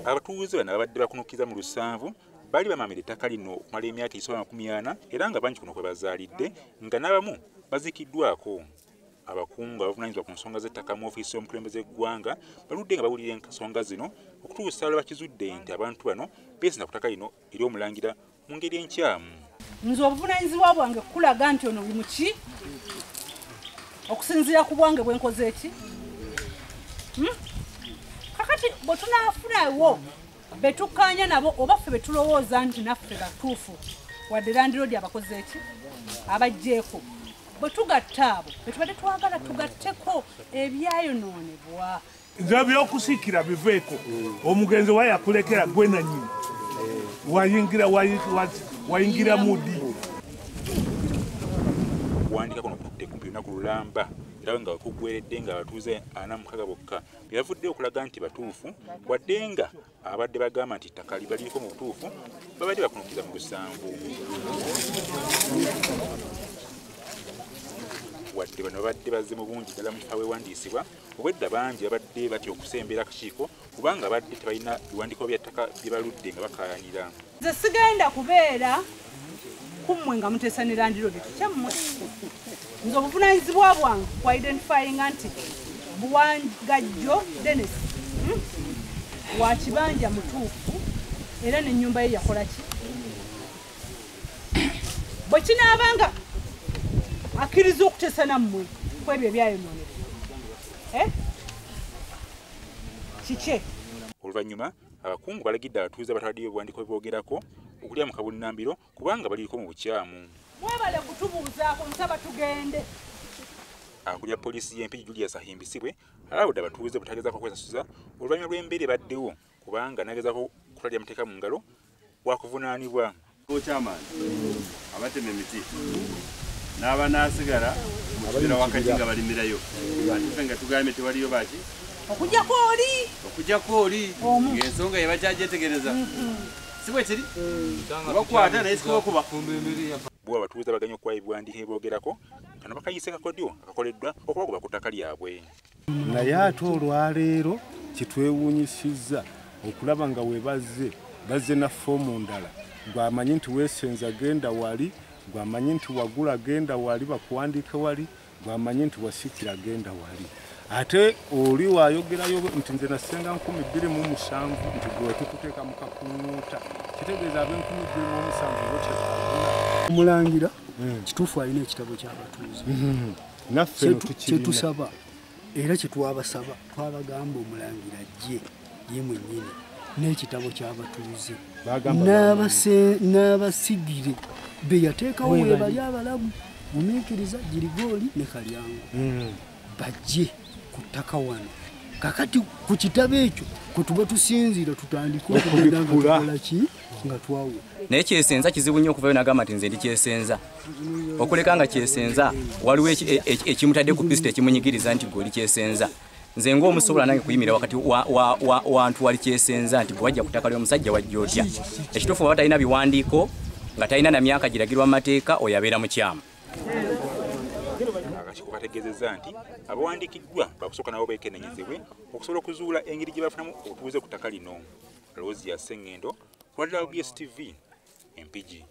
Abatuuze bano ababadde bakunukkiriza mu lusanvu baali bamaamira ettaka lino okumala emyaka egisoba 40 era nga bangi kuno kwe bazaalidde nga n'abamu baziikiddwako. Abakungu abavunaanyizibwa ku nsonga z'ettaka mu ofiisi y'omukulembeze w'eggwanga baludde nga bawulira ensonga zino okutuusa lwe bakizudde nti abantu bano beesenza ku ttaka lino ery'omulangira mu ngeri enkyamu. Nze obuvunaanyizibwa bwange kulaga nti ono muki okusinziira ku bwange bwe nkoze eki. Kakati bwe tunaafunawo be tukkaanya nabo oba ffe be tulowooza nti naffe batuufu wadde landiroodi abakoze eki abaggyeko, bwe tugatta abo be tubadde twagala tugatteko ebyayonoonebwa. Nze ebyokusikira biveeko, omugenzi wayakulekera gwe nannyini wayingira mudi. Kuwandiika kuno kututte kumpi lunaku lulamba era nga kuggweredde nga abatuuze 46 bokka be bavuddeyo okulaga nti batuufu, wadde nga abadde bagamba nti ettaka libaliriko mu butuufu babadde bakunukkiriza mu lusanvu. Wadde bano babadde bazze mu bungi ddala mu kifo aweewandiisibwa, obwedda bangi babadde batya okusembera akakiiko kubanga babadde tebalina biwandiiko bya ttaka bye baludde nga bakaayanira. Nze sigenda kubeera kummwe nga muteesa ne landiroodi kyammwe. Nze obuvunaanyizibwa bwange ku identifyinga nti Buwangajjo Dennis wa kibanja mutuufu era n'ennyumba ye yakola ki. Bwe kinaabanga akkiriza okuteesa nammwe ku ebyo ebyayonoonebwa kike. Oluvannyuma abakungu balagidde abatuuze abataddeyo ebiwandiiko biboogerako okulya mu kabunnambiro kubanga baliriko mu bukyamu. Mwebale kutubuuzaako, nsaba tugende. Akulira poliisi y'e Mpigi Julius Ahimbisibwe alabudde abatuuze butagezaako kwesasuza oluvannyuma lw'embeera ebaddewo kubanga n'agezaako kutalya mateeka mu ngalo wakuvunaanibwa. Chairman abatema emiti n'abanaasigala mu kibira wakati nga balimirayo, ate ffe nga tugambye tewaliyo baki okujjako oli ng'ensonga ye bakyagyetegereza, si bwe kiri? Bakwata naye sikubakuba. Bo abatuuze abaganye okuwa ebiwandiiko eboogerako kano bakayise kakodyo akakoleddwa okubagoba ku ttaka lyabwe. Naye ate olwaleero kitwewuunyisizza okulaba nga we bazze na foomu ndala. Gwamanyi nti weesenza genda wali, gwamanyi nti wagula genda wali bakuwandiike wali, gwamanyi nti wasikira genda wali. Ate oli wayogerayo nti nze nasenga 2007 nti gwe tukuteeka mu kakunuuta, kitegeeza ab'e 2007 bo tebagula. Omulangira kituufu alina ekitabo ky'abatuuze. Naffe kyetusaba era kyetwabasaba twabagamba omulangira ajje ye mwennyini n'ekitabo ky'abatuuze n'abasigire be yateekawo we bali abalamu Mumiikiriza, Girigooli ne Kalyango bajje ku ttaka wano. Kakati ku kitabo ekyo kwe tuba tusinziira tutandike okugenda nga tukola ki nga twawo. Naye kyesenza kizibu nnyo okuvayo n'agamba nti nze ndi kyesenza. Okuleka nga kyesenza waliwo ekimutadde ku pisita ekimunyigiriza nti gwe oli kyesenza. Nze ng'omusobola nange kuyimirira wakati wantu wali kyesenza nti gwe wajja ku ttaka ly'omusajja wajja otya. Ekituufu bw'aba talina biwandiiko nga talina na myaka giragirwa mu mateeka oyo abeera mukyamu. Akakiiko kategeezezza nti abawandiikiddwa bakusooka nabo beekennenyezebwe okusobola okuzuula engeri gye bafunamu obutuuze ku ttaka lino. Rose ya Ssengendo, ku lwa WBS TV, Mpigi.